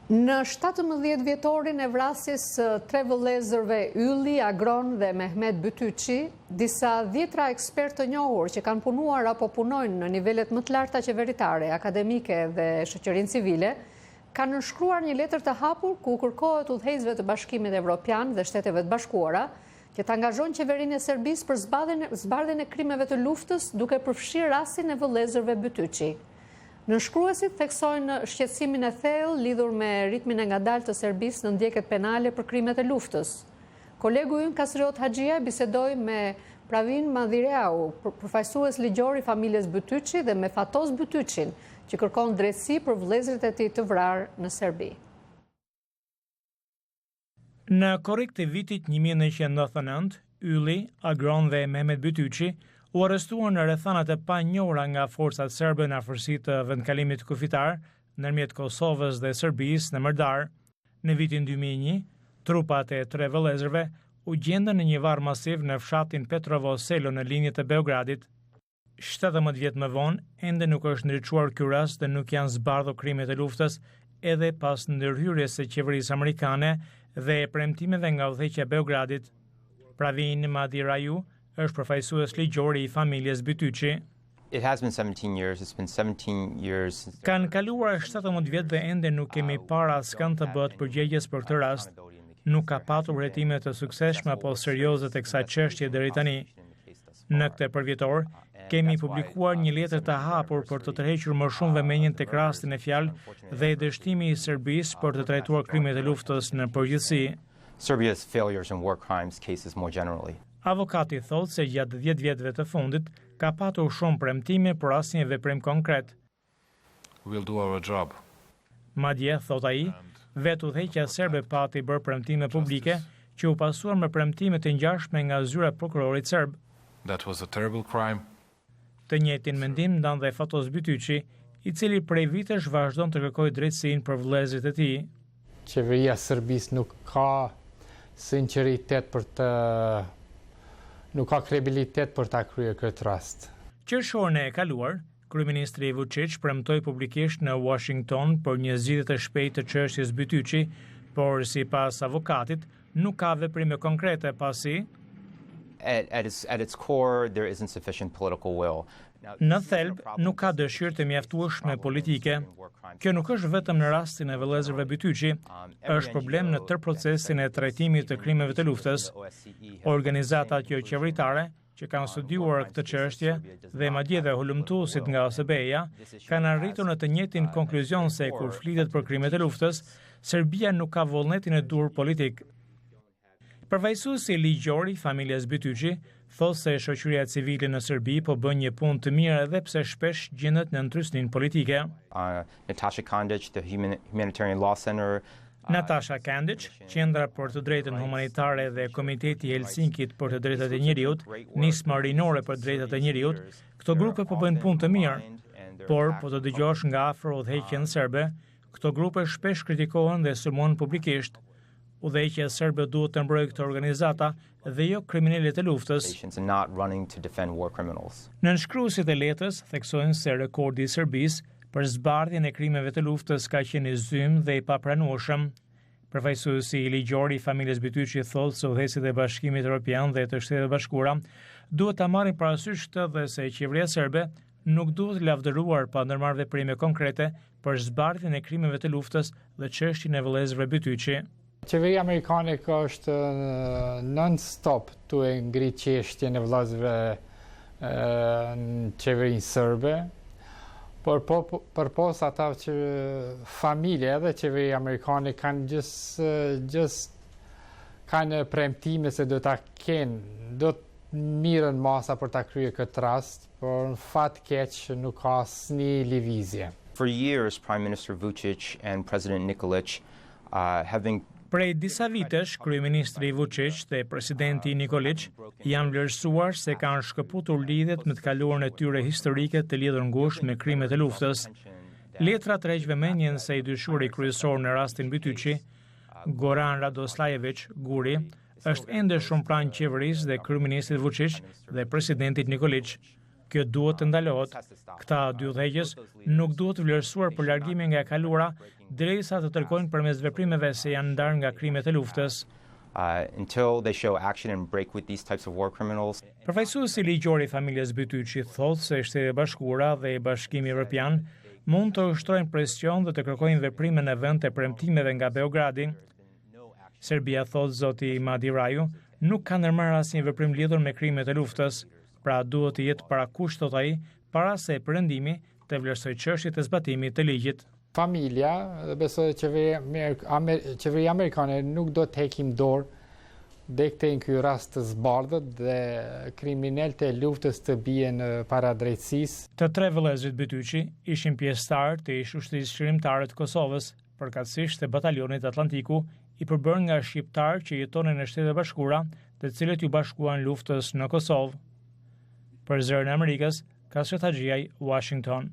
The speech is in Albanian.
Në 17 vjetorin e vrasjes së tre vëllezërve Ylli, Agron dhe Mehmet Bytyçi, disa dhjetra ekspertë të njohur që kanë punuar apo punojnë në nivelet më të larta qeveritare, akademike dhe shoqërinë civile, kanë nënshkruar një letër të hapur ku kërkohet udhëheqësve të Bashkimit Evropian dhe Shteteve të Bashkuara që të angazhojnë qeverinë e Serbisë për zbardhjen e krimeve të luftës duke përfshirë rastin e vëllezërve Bytyçi. Nënshkruesit theksojnë shqetësimin e thellë lidhur me ritmin e ngadaltë të Serbisë në ndjekjet penale për krimet e luftës. Kolegu ynë Kastriot Haxhia bisedoi me Pravin Madireu, përfaqësues ligjor i familjes Bytyçi dhe me Fatos Bytyçin, që kërkon drejtësi për vëllezërit e tij të vrarë në Serbi. Në korrik të vitit 1999, Ylli, Agron dhe Mehmet Bytyçi u arrestuan në rrethana të panjohura nga forcat serbe në afërsi të vendkalimit kufitar ndërmjet Kosovës dhe Serbisë në Merdar. Në vitin 2001, trupat e tre vëllezërve u gjendën në një varr masiv në fshatin Petrovo Selo në lindje të Beogradit. 17 vjet më vonë, ende nuk është ndriçuar ky rast dhe nuk janë zbardhur krimet e luftës edhe pas ndërhyrjes së qeverisë amerikane dhe premtimeve nga udhëheqja e Beogradit. Pravin Madiraju është përfaqësues ligjor i familjes Bytyçi. It has been 17 years. It's been 17 years since Kanë kaluar 17 vjet dhe ende nuk kemi parë askënd të bëhet përgjegjës për këtë rast. Nuk ka patur hetime të suksesshme apo serioze të kësaj çështje deri tani. Në këtë përvjetor, kemi publikuar një letër të hapur për të tërhequr më shumë vëmendjen tek rasti në fjalë dhe dështimi i Serbisë për të trajtuar krimet e luftës në përgjithësi. Serbia's failures in war crimes cases more generally. Avokati thotë se gjatë 10 vjetëve të fundit ka patur shumë premtime por asnjë veprim konkret. We'll do our job. Madje, thot ai, vetë udhëheqja serbe pati bërë premtime publike që u pasuan me premtime të ngjashme nga zyra e prokurorit serb. That was a terrible crime. Të njëjtin mendim ndan dhe Fatos Bytyçi, i cili prej vitesh vazhdon të kërkojë drejtësinë për vëllezërit e tij. Qeveria e Serbisë nuk ka sinceritet për të nuk ka kredibilitet për ta kryer këtë rast. Qershorin e kaluar, Kryeministri Vučić premtoi publikisht në Washington për një zgjidhje të shpejtë të çështjes Bytyçi, por sipas avokatit, nuk ka veprime konkrete pasi At, at, its, at its core, there isn't sufficient political will. Në thelb, nuk ka dëshirë të mjaftueshme politike. Kjo nuk është vetëm në rastin e vëllezërve Bytyçi, është problem në tërë procesin e trajtimit të krimeve të luftës. Organizatat jo qeveritare që kanë studiuar këtë çështje dhe madje edhe hulumtuesit nga OSBE-ja kanë arritur në të njëjtin konkluzion se kur flitet për krimet e luftës, Serbia nuk ka vullnetin e duhur politik. Përfaqësuesi ligjor i familjes Bytyçi thotë se shoqëria civile në Serbi po bën një punë të mirë edhe pse shpesh gjendet në trysninë politike. Uh, Natasha Kandic, the Human, Humanitarian Law Center, Natasha Kandic, Qendra për të Drejtën Humanitare dhe Komiteti i Helsinkit për të Drejtat e Njeriut, nisma rinore për drejtat e njeriut, këto grupe po bëjnë punë të mirë, por po të dëgjosh nga afër udhëheqjen serbe, këto grupe shpesh kritikohen dhe sulmohen publikisht. Udhëheqja serbe duhet të mbrojë këto organizata dhe jo kriminalët e luftës. and not running to defend war criminals. Nënshkruesit e letrës theksojnë se rekordi i Serbisë për zbardhjen e krimeve të luftës ka qenë i zymtë dhe i papranueshëm. Përfaqësuesi ligjor i familjes Bytyçi thotë se udhëheqësit e Bashkimit Evropian dhe të Shteteve të Bashkuara duhet ta marrin parasysh këtë dhe se qeveria serbe nuk duhet lavdëruar pa ndërmarrë veprime konkrete për zbardhjen e krimeve të luftës dhe çështjen e vëllezërve Bytyçi. Qeveria amerikane ka është non-stop tu e ngrit çështjen e vëllezërve në qeverinë serbe, por po, përpos ata që familje edhe qeveria amerikane kanë gjithë gjithë kanë premtime se do ta kenë, do të mirren masa për ta kryer këtë rast, por në fat keq nuk ka asnjë lëvizje. For years, Prime Minister Vucic and President Nikolic uh, have been Prej disa vitesh, kryeministri Vučić dhe presidenti Nikolic janë vlerësuar se kanë shkëputur lidhjet me të kaluarën e tyre historike të lidhur ngushtë me krimet e luftës. Letra tërheq vëmendjen se i dyshuari kryesor në rastin Bytyçi, Goran Radoslajević Guri, është ende shumë pranë qeverisë dhe kryeministrit Vučić dhe presidentit Nikolic. Kjo duhet të ndalohet. Këta dy udhëheqës nuk duhet vlerësuar për largimin nga e kaluara derisa të tregojnë përmes veprimeve se janë ndarë nga krimet e luftës. Until they show action and break with these types of war criminals. Përfaqësuesi ligjor i familjes Bytyçi thotë se Shtetet e Bashkuara dhe Bashkimi Evropian mund të ushtrojnë presion dhe të kërkojnë veprime në vend të premtimeve nga Beogradi. Serbia thotë zoti Madi Raju nuk ka ndërmarrë asnjë veprim lidhur me krimet e luftës, pra duhet të jetë parakusht thotë ai, para se perëndimi të vlerësojë çështjet e zbatimit të ligjit. Familja, dhe besoj qeveria qeveria amerikane nuk do të hekim dorë deri në ky rast të zbardhët dhe kriminelët e luftës të bien para drejtësisë. Të tre vëllezërit Bytyçi ishin pjesëtarë të ish ushtrisë çlirimtare të Kosovës, përkatësisht të batalionit Atlantiku, i përbërë nga shqiptarë që jetonin në Shtetet e Bashkuara, të cilët iu bashkuan luftës në Kosovë. Për Zërin e Amerikës, Kastriot Haxhiaj, Washington.